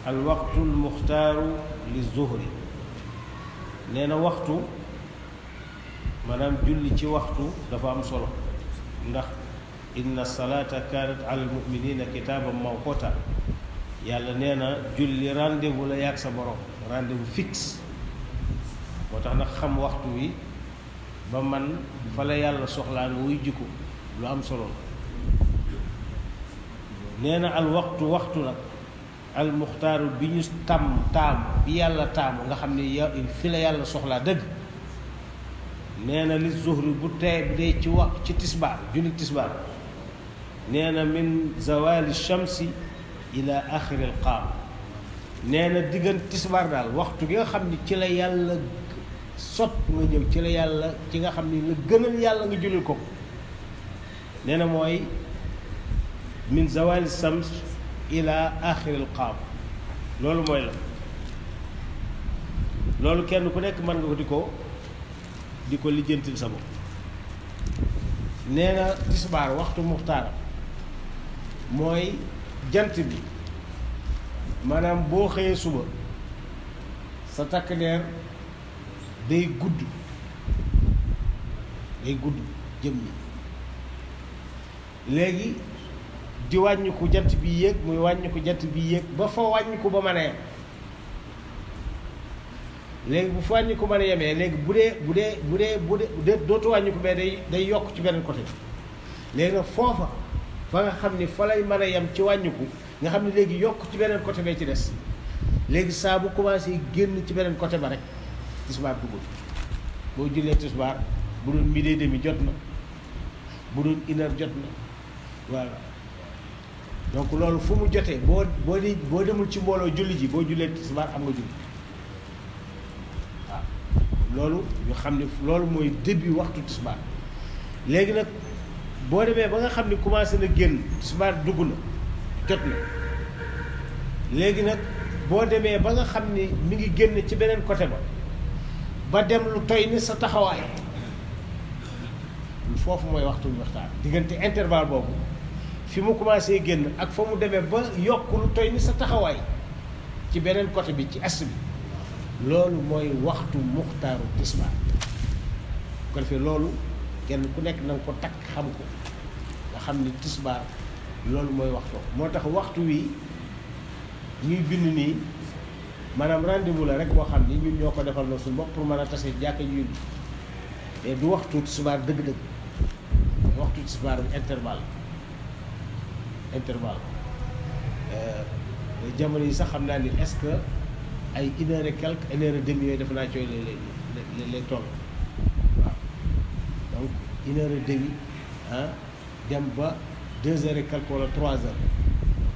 alwaqtu almuxtaaru li zuhri nee na waxtu maanaam julli ci waxtu dafa am solo ndax inna salaata kaanat ala almuminina kitaaban mawquta yàlla nee na julli rendez-vous la yàgg sa borom rendez-vous fixe moo tax nag xam waxtu wi ba man fa la yàlla soxlaa nga wuy jikko lu am solo la nee na al waxtu nag al muxtaaru bi ñu taamu bi yàlla taamu nga xam ne fi la yàlla soxlaa dëgg nee na li zuhri bu dee ci wax ci tisbaar julli tisbaar nee na min zawali shamsi ila axiri al qaam nee na diggante tisbaar daal waxtu gi nga xam ni ci la yàlla sopp nga ñëw ci la yàlla ci nga xam ni la gënal yàlla nga jullil ko nee na mooy min zawali shams ila axiril qaam loolu mooy la loolu kenn ku nekk mën nga ko di ko lijjantil sa bopp nee na tisbaar waxtu muxtaar mooy jant bi maanaam boo xëyee suba sa takk ndeer day gudd jëm ni léegi di wàññiku jant bi yéeg muy wàññiku jant bi yéeg ba fa wàññiku ba mën a yem léegi bu fa wàññiku mën a yemee léegi bu dee dootu wàññiku mais day yokk ci beneen côté léegi nag foofa fa nga xam ni fa lay mën a yem ci wàññiku nga xam ne léegi yokk ci beneen côté bee ci des léegi saa bu commencé génn ci beneen côté ba rek tisbaar dugul boo jullee tisbaar bu doon midi et demi jot na bu doon une heure jot na voilà donc loolu fu mu jotee boo demul ci mbooloo julli ji boo jullee tisbaar am nga julli waaw loolu ñu xam ne loolu mooy début waxtu tisbaar léegi nag boo demee ba nga xam ne commencé na génn tisbaar dugg na jot na léegi nag boo demee ba nga xam ni mi ngi génn ci beneen côté ba dem lu toy ni sa taxawaay foofu mooy waxtu waxtaan diggante intervalle boobu fi mu commencé génn ak fa mu demee ba yokk lu toy ni sa taxawaay ci beneen côté bi ci est bi loolu mooy waxtu muxtaaru tisbaar ko defee loolu kenn ku nekk na nga ko takk xam ko nga xam ni tisbaar loolu mooy waxtu moo tax waxtu wi ñuy bind nii maanaam rendez-vous la rek boo xam ni ñun ñoo ko defal na suñu bopp pour mën a tase jàkka yu mais du waxtu tisbaar dëgg-dëgg waxtu tisbaar intervalle jamono yi sax xam naa ni est-ce que ay une heure et quelque une heure et demie yooyu def naa cooy lay toll waaw donc une heure et demie dem ba 2 heures et quelque wala 3 heures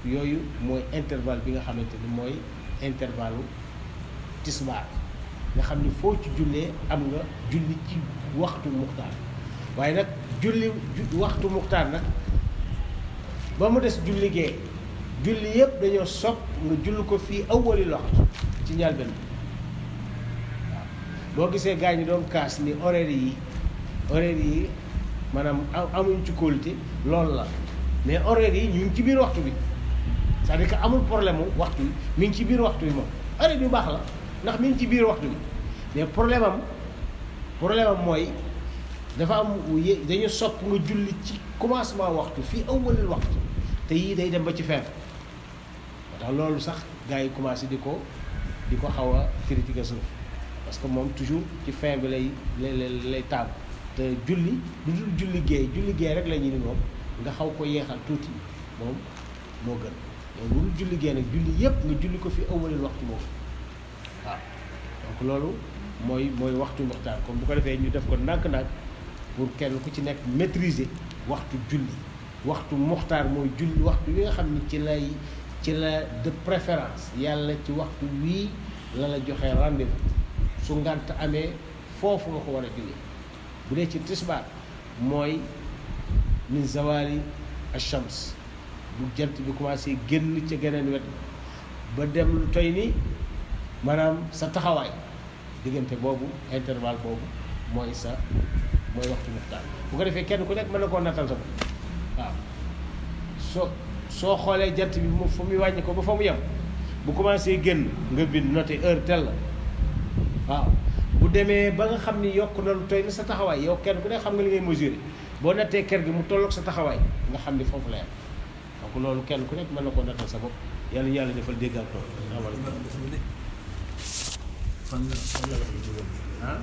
yooyu mooy intervalle bi nga xamante ni mooy intervalle tisbaar nga xam ni foo ci jullee am nga julli ci waxtu muxtaar waaye nag julli waxtu muxtaar nag ba mu des julli gee julli yëpp dañoo sopp nga julli ko fii awwali waxtu ci njëlbéen waaw boo gisee gaa ñi doon kaas ni horaire yi maanaam amuñ ci qualité loolu la mais horaire yi ñu ngi ci biir waxtu bi c'est-à-dire que amul problème waxtu bi mi ngi ci biir waxtu bi moom horaire yu baax la ndax mi ngi ci biir waxtu bi mais problème am mooy dafa am dañu sopp nga julli ci commencement waxtu fii awwalil waxtu te yii day dem ba ci fin moo tax loolu sax gars yi commencé di ko xaw a critiquer suuf parce que moom toujours ci fin bi lay taamu te julli lu dul julli géey rek la ñu ni moom nga xaw ko yeexal tuuti moom moo gën mais lu dul julli géey nag julli yépp nga julli ko fi awwalil waxtu moom waaw donc loolu mooy waxtu muxtaar comme bu ko defee ñu def ko ndànk-ndànk pour kenn ku ci nekk maîtriser waxtu julli waxtu muxtaar mooy julli waxtu wi nga xam ni ci la de préférence yàlla ci waxtu wii la joxee rendez-vous su ngànt amee foofu nga ko war a julli bu dee ci tisbaar mooy min zawali ash-shams bu jant bi commencé génn ca geneen wet ba dem lu toy ni maanaam sa taxawaay diggante boobu intervalle boobu mooy waxtu muxtaar bu ko defee kenn ku nekk mën na koo nattal sa bopp soo xoolee jant bi mu fu muy wàññi ko ba fa mu yem bu commencé génn nga bind noté heure telle la waaw bu demee ba nga xam ni yokk na lu toy na sa taxawaay yow kenn ku ne xam nga li ngay mesurer boo nattee kër gi mu tolloog sa taxawaay nga xam ni foofu la yem donc loolu kenn ku nekk mën na koo nattal sa bopp yàlla yàlla defal dégg ak tool. fan la